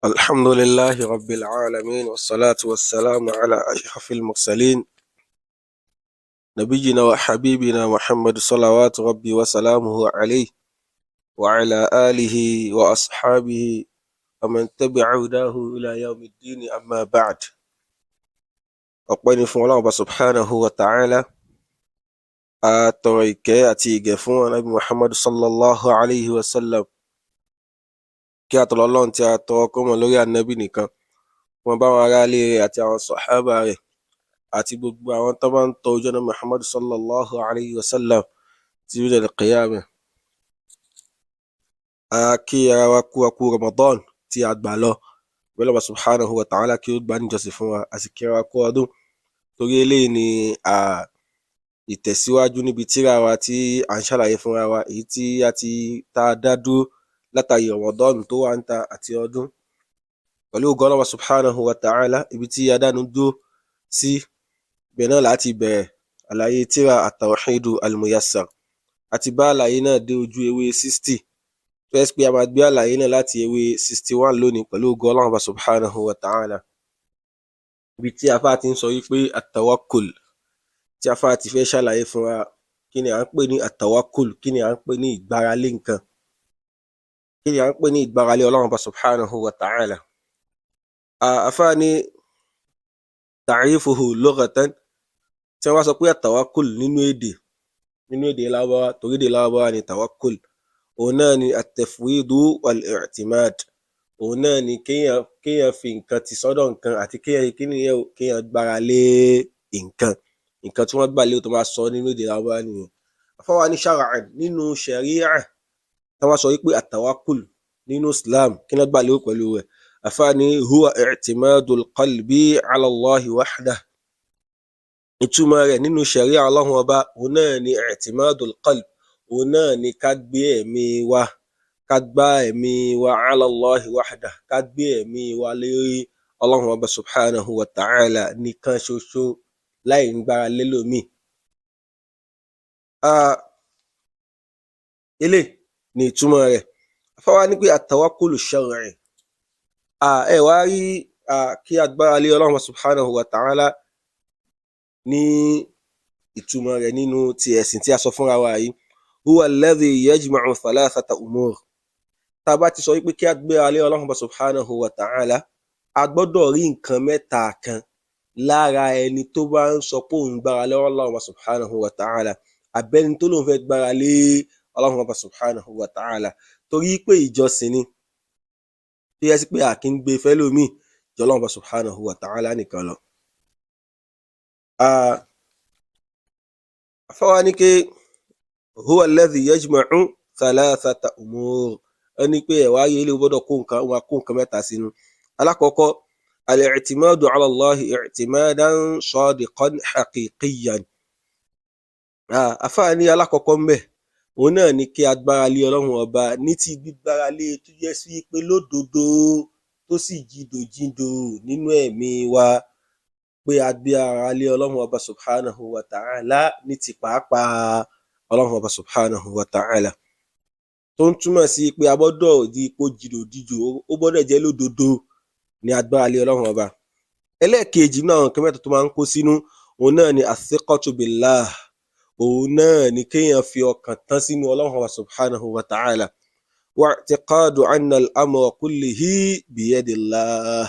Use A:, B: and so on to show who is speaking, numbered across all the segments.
A: الحمد لله رب العالمين، والصلاة والسلام على أشرف المرسلين، نبينا وحبيبنا محمد صلوات ربي وسلامه عليه وعلى آله وأصحابه ومن تبع هداه إلى يوم الدين. أما بعد، ọpẹ́ ni fún Ọlọ́run Ọba subhanahu wa ta'ala. A tọrọ ìkẹ́ àti ìgẹ̀ fún Ànábì Muhammad sallallahu alayhi wa sallam. Kí àtọ̀lọ́ Ọlọ́run tí a tọrọ kó mọ lórí Ànábì nìkan wọn bá wọn aráalé rẹ̀ àti àwọn sàhábà rẹ̀ àti gbogbo àwọn tó bá ń tọ ojú ọ̀nà Muhammad sallallahu alayhi wa sallam tí ó dẹ̀ qiyamah. A kí ara wa kú akú Ramadan tí a gbà lọ bẹ́ẹ̀ lọ́ba subhanahu wa ta'ala kí ó gbà níjọsìn fún wa, a sì kí ara wa kú ọdún. Torí eléyìí ni ìtẹ̀síwájú níbi tírà wa tí à ń ṣàlàyé fúnra wa, èyí tí a ti tá a dá dúró látàrí Ramadan tó wà ń ta àti ọdún. Pẹ̀lú ògo Ọlọ́run subhanahu wa ta'ala, ibi tí a dánu dúró sí ibẹ̀ náà láti bẹ̀rẹ̀ àlàyé tírà At-Tawhidu Al-Muyassar. A ti bá àlàyé náà dé ojú ewé 60, tó jẹ́ pé a máa gbé àlàyé náà láti ewé 61 lónìí pẹ̀lú ògo Ọlọ́run subhanahu wa ta'ala, ibi tí afá ti ń sọ wípé at-tawakkul, tí afá ti fẹ́ ṣàlàyé fún wa kí ni à ń pè ní at-tawakkul, kí ni à ń pè ní ìgbáralé nǹkan, kí ni à ń pè ní ìgbáralé Ọlọ́run Ọba subhanahu wa ta'ala. Afá ní ta'rifuhu lughatan. Tí wọ́n bá sọ pé at-tawakkul nínú èdè Lárúbáwá, torí èdè Lárúbáwá ni tawakkul, òun náà ni at-tafwidu wal-i'timad. Òun náà ni kéèyàn fi nǹkan tì sọ́dọ̀ nǹkan àti kéèyàn kí nìyẹn o, kéèyàn gbára lé nǹkan. Nǹkan tí wọ́n gbà lérò tó máa sọ nínú èdè Lárúbáwá nìyẹn. Afá wa ní shar'an, nínú ṣẹ̀ríà, tí wọ́n sọ wípé at-tawakkul nínú Islam, kí ló gbà lérò pẹ̀lú rẹ̀? Afá ní huwa i'timadul qalbi ala Allahi wahdah. Ìtumọ̀ rẹ̀ nínú ṣẹ̀ríà Ọlọ́run Ọba, òun náà ni i'timadul qalb, òun náà ni ká gbé ẹ̀mí wa, ká gbá ẹ̀mí wa ala Allahi wahdah, ká gbé ẹ̀mí wa lérí Ọlọ́run Ọba subhanahu wa ta'ala nìkan ṣoṣo, láì ń gbára lélòmíì. Eléyìí ni ìtumọ̀ rẹ̀. Afá wa ní pé at-tawakkulu shar'i, ẹ wá rí kí a gbára lé Ọlọ́run subhanahu wa ta'ala ní ìtumọ̀ rẹ̀ nínú ti ẹ̀sìn tí a sọ fúnra wa yìí, huwa alladhi yajma'u thalathata umur. Tá a bá ti sọ wípé kí a gbéra lé Ọlọ́run subhanahu wa ta'ala, a gbọ́dọ̀ rí nǹkan mẹ́ta kan lára ẹni tó bá ń sọ pé òun gbára lé Ọlọ́run subhanahu wa ta'ala, àbẹ́ni tó lóun fẹ́ gbára lé Ọlọ́run subhanahu wa ta'ala, torí pé ìjọsìn ni tó yẹ sí pé a kì í gbé fẹ́lòmíì ju Ọlọ́run subhanahu wa ta'ala nìkan lọ. Afá wa ní pé huwa alladhi yajma'u thalathata umur. Ó ní pé ẹ̀wá rí eléyìí, gbọ́dọ̀ kó nǹkan, ó máa kó nǹkan mẹ́ta sínú. Alákọ̀ọ́kọ́, al-i'timadu ala Allahi i'timadan sadiqan haqiqiyyan. Afá ní alákọ̀ọ́kọ́ ńbẹ̀, òun náà ni kí a gbára lé Ọlọ́run Ọba ní ti gbígbára lé tó jẹ́ sí pé lódodo, tó sì jindòjindò nínú ẹ̀mí wa, pé a gbé ara lé Ọlọ́run Ọba subhanahu wa ta'ala ní ti pàápàá Ọlọ́run Ọba subhanahu wa ta'ala, tó ń túmọ̀ sí pé a gbọ́dọ̀ di ipò jìdòdijò, ó gbọ́dọ̀ jẹ́ lódodo ní agbára lé Ọlọ́run Ọba. Ẹlẹ́ẹ̀kejì nínú àwọn nǹkan mẹ́ta tó máa ń kó sínú, òun náà ni athiqatu billah. Òun náà ni kéèyàn fi ọkàn tán sínú Ọlọ́run Ọba subhanahu wa ta'ala, wa i'tiqadu anna al-amra kullihi biyadillah,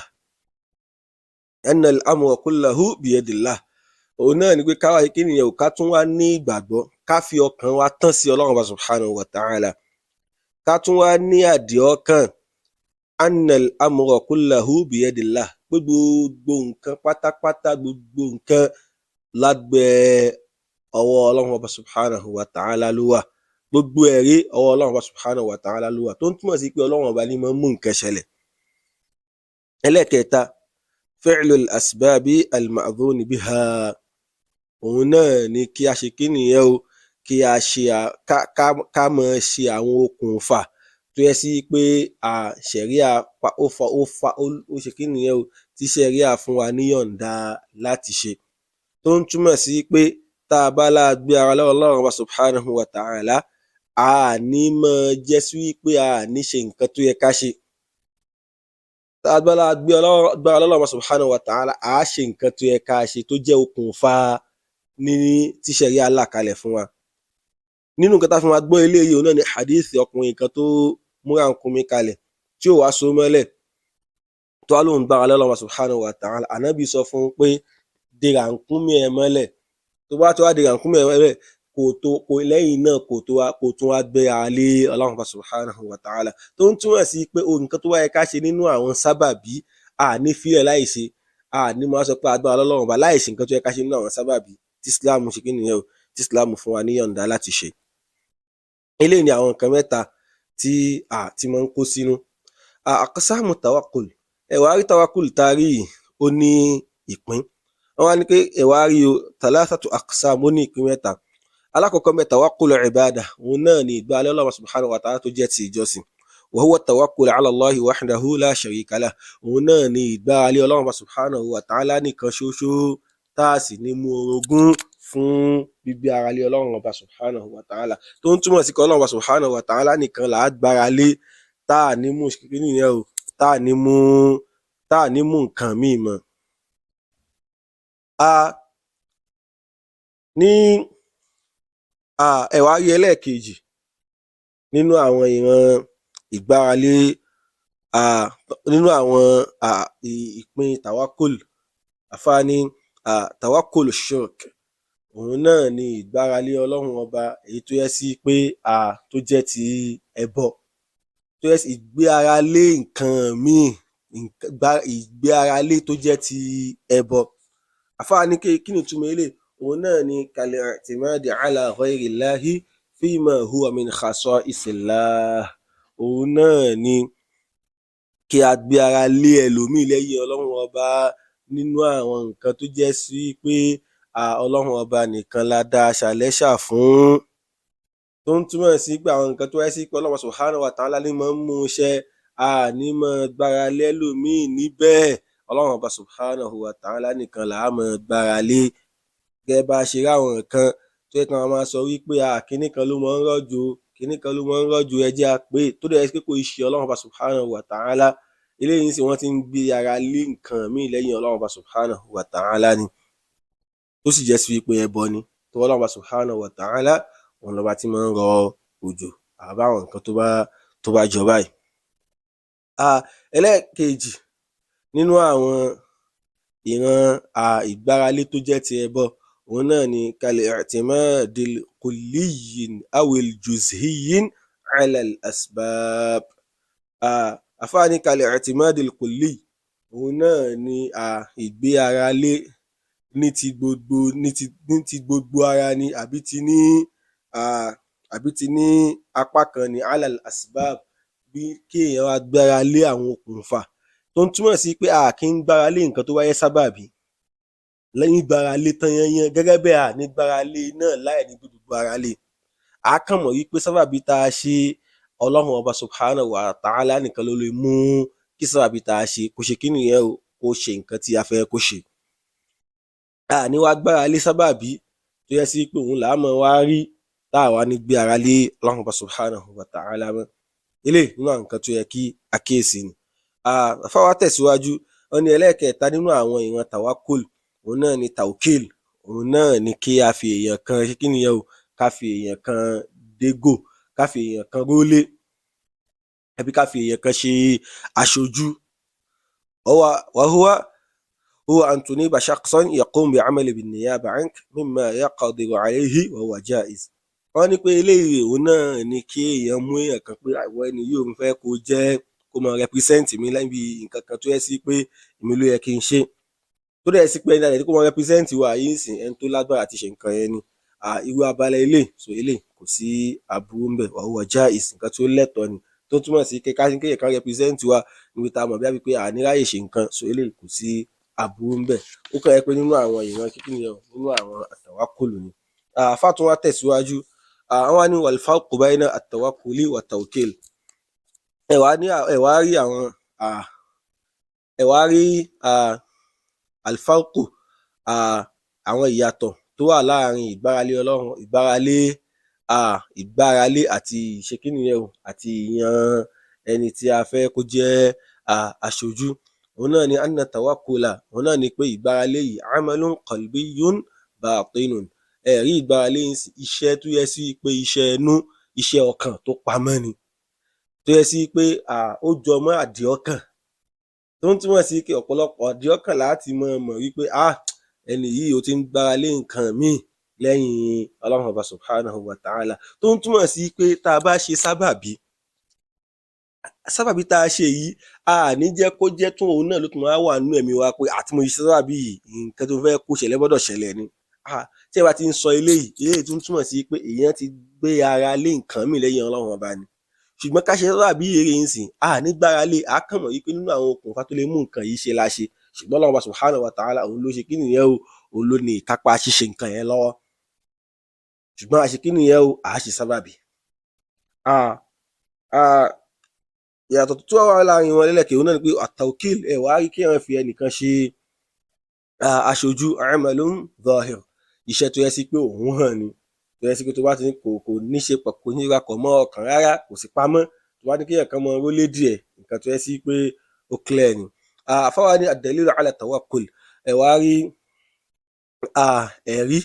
A: anna al-amra kullahu biyadillah. Òun náà ni pé ká wá kí nìyẹn o, ká tún wá ní ìgbàgbọ́, ká fi ọkàn wa tán sí Ọlọ́run Ọba subhanahu wa ta'ala, ká tún wá ní àdìọ́kàn anna al-amra kullahu biyadillah, pé gbogbo nǹkan pátápátá, gbogbo nǹkan lábẹ́ ọwọ́ Ọlọ́run Ọba subhanahu wa ta'ala ló wà. Gbogbo ẹ̀rí, ọwọ́ Ọlọ́run Ọba subhanahu wa ta'ala ló wà, tó ń túmọ̀ sí pé Ọlọ́run Ọba ní máa ń mú nǹkan ṣẹlẹ̀. Ẹlẹ́ẹ̀kẹta, fi'lul asbabi al-ma'dhuni biha. Òun náà ni kí a ṣe kí nìyẹn o, kí a ṣe ká máa ṣe àwọn okùnfà tó yẹ sí pé ṣẹ̀ríà ó fa ó fa ó ṣe kí nìyẹn o, tí ṣẹ̀ríà fún wa níyọ̀ǹda láti ṣe, tó ń túmọ̀ sí pé tá a bá láa gbé ara lọ́wọ́ Ọlọ́run Ọba subhanahu wa ta'ala, a ní máa jẹ́ sí wípé a ní ṣe nǹkan tó yẹ ká ṣe. Agbára gbé agbára Ọlọ́run subhanahu wa ta'ala, à á ṣe nǹkan tó yẹ ká ṣe tó jẹ́ okùnfà ní tí ṣẹ̀ríà là kalẹ̀ fún wa. Nínú nǹkan tá a fi máa gbọ́ eléyìí, òun náà ni hadith ọkùnrin kan tó mú ràkúnmí kalẹ̀ tí ò wá so mọ́lẹ̀, tó wá lóun gbára lé Ọlọ́run subhanahu wa ta'ala. Ànábì sọ fún un pé de ràkúnmí ẹ mọ́lẹ̀. Tó bá ti wá de ràkúnmí ẹ mọ́lẹ̀, kò tó kò lẹ́yìn náà kò tó wá kò tún wá gbé ara lé Ọlọ́run subhanahu wa ta'ala, tó ń túmọ̀ sí pé nǹkan tó wá yẹ ká ṣe nínú àwọn sábàbí, a ní fílẹ̀ láì ṣe. A ní máa sọ pé agbára Ọlọ́run ọba láì ṣe nǹkan tó yẹ ká ṣe nínú àwọn sábàbí tí Islam ṣe kí nìyẹn o, tí Islam fún wa níyọ̀ǹda láti ṣe. Eléyìí ni àwọn nǹkan mẹ́ta tí a ti máa ń kó sínú. Aqsamu tawakkul. Ẹ wá rí tawakkul tá a rí yìí, ó ní ìpín. Wọ́n wá ní pé ẹ wá rí o, thalathatu aqsam, ó ní ìpín mẹ́ta. Alákọ̀ọ́kọ́ mẹ́, tawakkul ibada, òun náà ni ìgbà lé Ọlọ́run subhanahu wa ta'ala tó jẹ́ ti ìjọsìn. Wa huwa tawakkul ala Allahi wahdahu la sharika lah, òun náà ni ìgbà lé Ọlọ́run subhanahu wa ta'ala nìkan ṣoṣo, tá a sì ní mú orogún fún gbígbé ara lé Ọlọ́run ọba subhanahu wa ta'ala, tó ń túmọ̀ sí pé Ọlọ́run ọba subhanahu wa ta'ala nìkan là á gbára lé, tá a ní mú kí nìyẹn o, tá a ní mú nǹkan míì mọ́. A ní ẹ wá rí ẹlẹ́ẹ̀kejì nínú àwọn ìran ìgbáralé, nínú àwọn ìpín tawakkul. Àfáà ní tawakkul shirk, òun náà ni ìgbáralé Ọlọ́run ọba èyí tó jẹ́ sí pé tó jẹ́ ti ẹbọ, tó jẹ́ sí ìgbé ara lé nǹkan míì, ìgbé ara lé tó jẹ́ ti ẹbọ. Àfáà ní kí ni ìtumọ̀ eléyìí? Òun náà ni kal-i'timadi ala ghayrillahi fima huwa min khasa'isillah, òun náà ni kí a gbé ara lé ẹlòmíì lẹ́yìn Ọlọ́run ọba nínú àwọn nǹkan tó jẹ́ sí pé Ọlọ́run ọba nìkan la dá ṣàlẹ́ṣà fún, tó ń túmọ̀ sí pé àwọn nǹkan tó wáyé sí pé Ọlọ́run subhanahu wa ta'ala ní máa ń mú ṣẹ, a ní máa gbára lé ẹlòmíì níbẹ̀. Ọlọ́run ọba subhanahu wa ta'ala nìkan là á máa gbára lé. Gẹ́gẹ́ bá a ṣe rí àwọn nǹkan tó yẹ kí wọ́n máa sọ wípé kinní kan ló máa ń rọ̀jò, kinní kan ló máa ń rọ̀jò, ẹ jẹ́ á pè é, tó dẹ̀ jẹ́ pé kò í ṣe Ọlọ́run ọba subhanahu wa ta'ala. Eléyìí nísìnyí, wọ́n ti ń gbé ara lé nǹkan míì lẹ́yìn Ọlọ́run ọba subhanahu wa ta'ala ni, tó sì jẹ́ sí wípé ẹbọ ni. Tó Ọlọ́run ọba subhanahu wa ta'ala, òun lọba tí máa ń rọ òjò àbáwọn nǹkan tó bá jọ báyìí. Ẹlẹ́ẹ̀kejì nínú àwọn ìran ìgbáralé tó jẹ́ ti ẹbọ, òun náà ni kal-i'timadil kulliyyin awil juz'iyyin ala al-asbab. Àfáà ní kal-i'timadil kulli, òun náà ni ìgbé ara lé ní ti gbogbo ara ni, àbí ti ní apá kan ni, ala al-asbab, bí kí èèyàn wá gbára lé àwọn okùnfà, tó ń túmọ̀ sí pé a kì í gbára lé nǹkan tó bá jẹ́ sábàbí lẹ́yìn gbára lé tán yányán. Gẹ́gẹ́ bẹ́ẹ̀, a ní gbára lé náà láì ní gbé gbogbo ara lé. A kàn mọ̀ wípé sábàbí tá a ṣe, Ọlọ́run ọba subhanahu wa ta'ala nìkan ló lè mú kí sábàbí tá a ṣe kó ṣe kí nìyẹn o, kó ṣe nǹkan tí a fẹ́ kó ṣe. A ní wá gbára lé sábàbí tó yẹ sí pé òun là á mọ̀ wá rí, tá a wá ní gbé ara lé Ọlọ́run ọba subhanahu wa ta'ala mọ́. Eléyìí nínú àwọn nǹkan tó yẹ kí a kíyèsí ni. Àfáà wa tẹ̀síwájú, wọ́n ní ẹlẹ́ẹ̀kẹta nínú àwọn ìran tawakkul, òun náà ni tawkil, òun náà ni kí a fi èèyàn kan ṣe kí nìyẹn o, ká fi èèyàn kan dégò, ká fi èèyàn kan rólé, àbí ká fi èèyàn kan ṣe aṣojú. وهو هو أن تنيب شخصا يقوم بعمل بالنيابة عنك مما يقدر عليه وهو جائز. Wọ́n ní pé eléyìí, òun náà ni kí èèyàn mú èèyàn kan pé àwọn ẹni yìí, òun fẹ́ kó jẹ́ kó máa represent mi níbi nǹkan kan tó yẹ sí pé èmi ló yẹ kí n ṣe, tó dẹ̀ sí pé ẹni àti kó máa represent wa yìí sìn, ẹni tó lágbára àti ṣe nǹkan yẹn ni. Irú abala eléyìí, so eléyìí kò sí aburú ńbẹ̀. وهو جائز, nǹkan tó lẹ́tọ̀ọ́ ni, tó túmọ̀ sí pé kéèyàn kan represent wa níbi tá a mọ̀ bí i pé à ní ráyè ṣe nǹkan, so eléyìí kò sí aburú ńbẹ̀. Ó kàn jẹ́ pé nínú àwọn ìran kíkí nìyẹn o, nínú àwọn àtàwákùlù ni. Àfáà tún wá tẹ̀síwájú, wọ́n wá ní والفرق بين التوكل والتوكيل. Ẹ wá rí àwọn ẹ wá rí الفرق, àwọn ìyàtọ̀ tó wà láàrin ìgbáralé Ọlọ́run, ìgbáralé àti ìṣe kí nìyẹn o, àti ìyan ẹni tí a fẹ́ kó jẹ́ aṣojú. Òun náà ni anna tawakkula, òun náà ni pé ìgbáralé yìí, amalun qalbiyyun batinun. Ẹ̀rí ìgbáralé yìí, iṣẹ́ tó yẹ sí pé iṣẹ́ inú, iṣẹ́ ọkàn tó pamọ́ ni, tó yẹ sí pé ó jọ mọ́ àdìọ́kàn, tó ń túmọ̀ sí pé ọ̀pọ̀lọpọ̀ àdìọ́kàn láti máa mọ̀ wípé ẹni yìí ó ti ń gbára lé nǹkan míì lẹ́yìn Ọlọ́run Ọba subhanahu wa ta'ala. Tó ń túmọ̀ sí pé tá a bá ṣe sábàbí, sábàbí tá a ṣe yìí, a ní jẹ́ kó jẹ́ tún òun náà ló tún máa wà nínú ẹ̀mí wa pé àti mo ṣe sábàbí yìí, nǹkan tó fẹ́ kó ṣẹlẹ̀ gbọ́dọ̀ ṣẹlẹ̀ ni. Tí ẹ bá ti ń sọ eléyìí, eléyìí tún túmọ̀ sí pé èèyàn ti gbé ara lé nǹkan míì lẹ́yìn Ọlọ́run Ọba ni. Ṣùgbọ́n ká ṣe sábàbí èrè ń sìn, a ní gbára lé, a kàn mọ̀ wípé nínú àwọn okùnfà tó lè mú nǹkan yìí ṣe la ṣe. Ṣùgbọ́n Ọlọ́run Ọba subhanahu wa ta'ala, òun ló ṣe kí nìyẹn o, òun ló ní ìkápá ṣíṣe nǹkan yẹn lọ́wọ́. Ṣùgbọ́n a ṣe kí nìyẹn o, a ṣe sábàbí. Ìyàtọ̀ tó wà láàrin wọn lẹ́lẹ̀kẹ̀, òun náà ni pé at-tawkil, ẹ̀ wá rí kí wọ́n fi ẹnìkan ṣe aṣojú, amalun zahir, iṣẹ́ tó yẹ sí pé òun hàn ni, tó yẹ sí pé tó bá ti ní kò ní ṣe pọ̀, kò ní rapọ̀ mọ́ ọkàn rárá, kò sì pamọ́. Tó bá ní kí ẹ̀kan mọ rólé díẹ̀, nǹkan tó yẹ sí pé ó clear ni. Àfáwa ní ad-dalilu ala tawakkul, ẹ̀ wá rí ẹ̀rí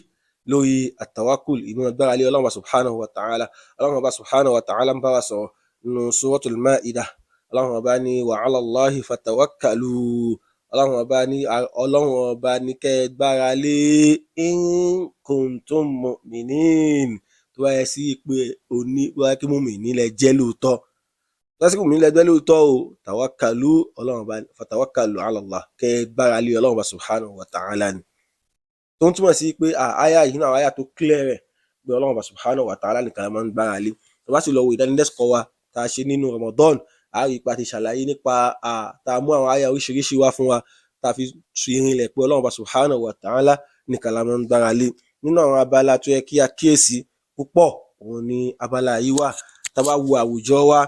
A: lórí at-tawakkul, ìmọ̀ gbára lé Ọlọ́run subhanahu wa ta'ala. Ọlọ́run Ọba subhanahu wa ta'ala ń bá wa sọ̀rọ̀ nínú suratul Ma'idah. Ọlọ́run Ọba ní wa ala Allahi fatawakkalu, Ọlọ́run Ọba ní Ọlọ́run Ọba ní kẹ́ ẹ gbára lé, in kuntum mu'minin, tó bá yẹ sí pé oní tó bá yẹ kí mùmínì lẹ jẹ́ lóòótọ́, tó bá yẹ sí mùmínì lẹ jẹ́ lóòótọ́ o, tawakkalu, Ọlọ́run Ọba, fatawakkalu ala Allah, kẹ́ ẹ gbára lé Ọlọ́run Ọba subhanahu wa ta'ala ni. Tó ń túmọ̀ sí pé àyà yìí náà, àyà tó clear rẹ̀ pé Ọlọ́run Ọba subhanahu wa ta'ala nìkan la máa ń gbára lé. Tó bá sì lọ wo ìdánilẹ́kọ̀ọ́ wa tá a ṣe nínú Ramadan, a rí ipa ti ṣàlàyé nípa tá a mú àwọn àyà oríṣiríṣi wá fún wa, tá a fi rinlẹ̀ pé Ọlọ́run Ọba subhanahu wa ta'ala nìkan la máa ń gbára lé. Nínú àwọn abala tó yẹ kí a kíyèsí púpọ̀, òun ni abala yìí wà. Tá a bá wo àwùjọ wa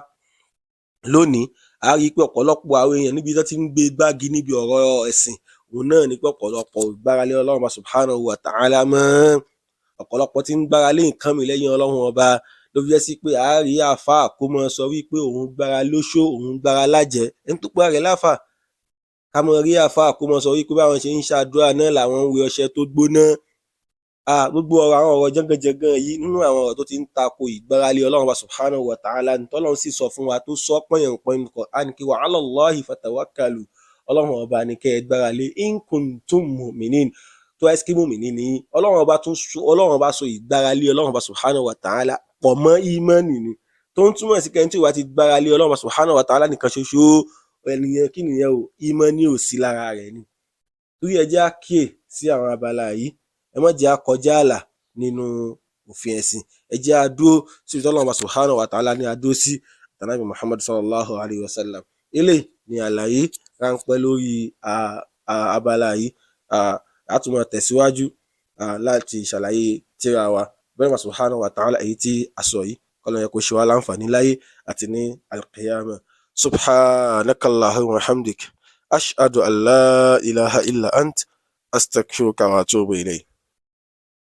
A: lónìí, a rí pé ọ̀pọ̀lọpọ̀ àwọn èèyàn níbi tó ti ń gbé gbági níbi ọ̀rọ̀ ẹ̀sìn, òun náà ni pé ọ̀pọ̀lọpọ̀ ò gbára lé Ọlọ́run Ọba subhanahu wa ta'ala mọ́. Ọ̀pọ̀lọpọ̀ ti ń gbára lé nǹkan mìíràn lẹ́yìn Ọlọ́run Ọba, ló fi jẹ́ sí pé a rí àáfàá kó máa sọ wípé òun gbára lóṣó, òun gbára lájẹ̀ẹ́, ẹni tó pera rẹ̀ láàfáà. Ká máa rí àáfàá kó máa sọ wípé báwọn ṣe ń ṣàdúrà náà làwọn ń wẹ ọṣẹ tó gbóná. Gbogbo ọ̀rọ̀ àwọn ọ̀rọ̀ jẹ́gànjẹ̀gàn yìí, nínú àwọn ọ̀rọ̀ tó ti ń tako ìgbáralé Ọlọ́run Ọba subhanahu wa ta'ala ni. Tọ́lọ́run sì sọ fún wa, tó sọ pọ̀nyànpọ̀nyàn Qur'an kí wa ala Allahi fatawakkalu, Ọlọ́run Ọba ní kẹ́ ẹ gbára lé, in kuntum mu'minin, tó ẹ́ kí mùmínì ní. Ọlọ́run Ọba tún sọ, Ọlọ́run Ọba sọ ìgbáralé Ọlọ́run Ọba subhanahu wa ta'ala pọ̀ mọ́ ìmánì ni, tó ń túmọ̀ sí kẹ́ni tí ìwà ti gbáralé Ọlọ́run Ọba subhanahu wa ta'ala nìkan ṣoṣo, ẹnìyẹn kí nìyẹn o, ìmánì ò sí lára rẹ̀ ni. Torí ẹ jẹ́ á kíyè sí àwọn abala yìí, ẹ má jẹ́ á kọjá ààlà nínú òfin ẹ̀sìn, ẹ jẹ́ á dúró síbi tọ́lọ́run Ọba subhanahu wa ta'ala ní a dúró sí, tànàbí Muhammad sallallahu alayhi wa sallam. Eléyìí ni àlàyé ráńpẹ́ lórí abala yìí. A tún máa tẹ̀síwájú láti ṣàlàyé tírà wa bẹ́ẹ̀ subhanahu wa ta'ala. Èyí tí a sọ yìí, kọ́lọ́n yẹ kó ṣe wá láǹfààní láyé àti ní alqiyama. Subhanakallahumma wa hamdik, ashhadu an la ilaha illa ant, astaghfiruka wa atubu ilayk.